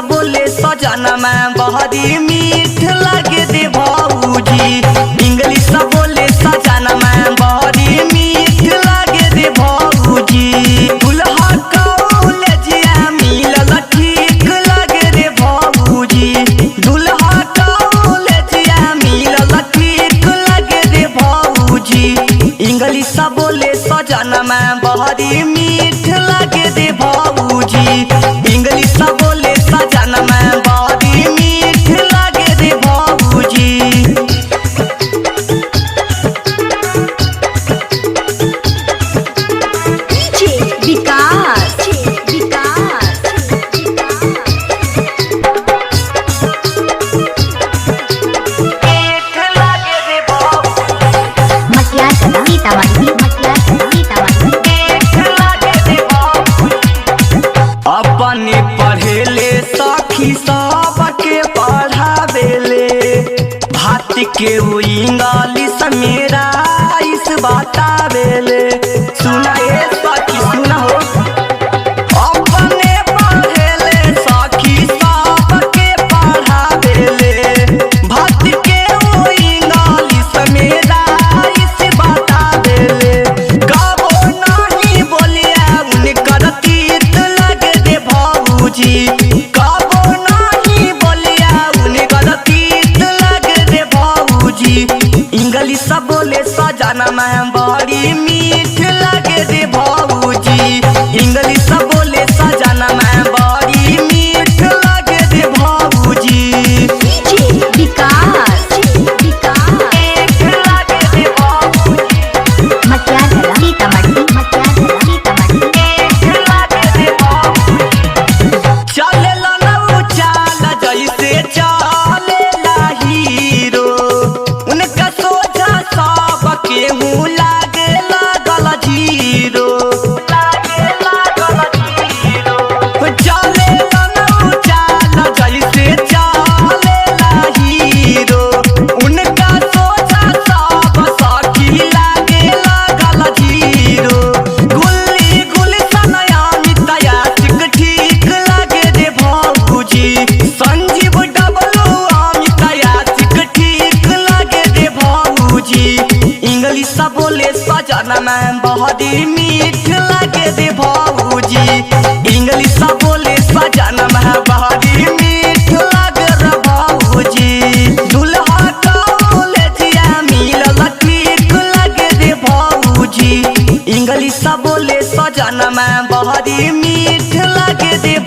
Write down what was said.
बोले सजनमा बहरी मीठ लागे दे भौजी। इंग्लिश बोले सजनमा बहरी मीठ लागे दे भौजी। दुल्हा कॉलेजिया मिलल ठीक लागे रे भौजी। दुल्हा कॉलेजिया मिलल ठीक लागे रे भौजी। इंग्लिश बोले सजनमा बहरी मीठ लागे रे भौजी। इंग्लिश बोले सजनमा बहरी मीठ लागे रे भौजी। DJ विकास, विकास, मीठ लागे रे भौजी। मटियार सीतामढ़ी, मटियार सीतामढ़ी। अपने पढ़ेले सखी सबके पढ़ावेले, भात के उ इंग्लिश मेरा इस बतावेले। सुना ए सखी सुना हो। अपने पढ़ेले सखी सबके पढ़ावेले, भात के उ इंग्लिश मेरा इस बतावेले। कबो नहीं बोलिया उनकर तीत लगे रे भौजी। कबो नहीं बोलिया उनकर तीत लगे रे भौजी। इंग्लिश बोले सजनमा बड़ी मीठ लगे रे भौजी। इंग्लिश बोले सजनमा बड़ी मीठ लगे रे भौजी। DJ विकास, विकास, मीठ लगे रे भौजी। मटियार सीतामढ़ी, मटियार सीतामढ़ी। चलेला नौ चाल जैसे चलेला हीरो, उनका सोझा सब केहू लागे लागल जीरो। लागे लागल जीरो। चलेला नौ चाल जैसे चलेला हीरो, उनका सोझा सब सखी लागे लागल जीरो। गुल्ली गुलशन अमित आशिक ठीक लागे रे भौजी। संजीव डबलू अमित आशिक ठीक लागे रे भौजी। इंग्लिश बोले सजनमा बहरी मीठ लागे रे भौजी। इंग्लिश बोले सजनमा बहरी मीठ लागे रे भौजी। दुल्हा कॉलेजिया मिलल ठीक लागे रे भौजी। इंग्लिश बोले सजनमा बहरी मीठ लागे रे।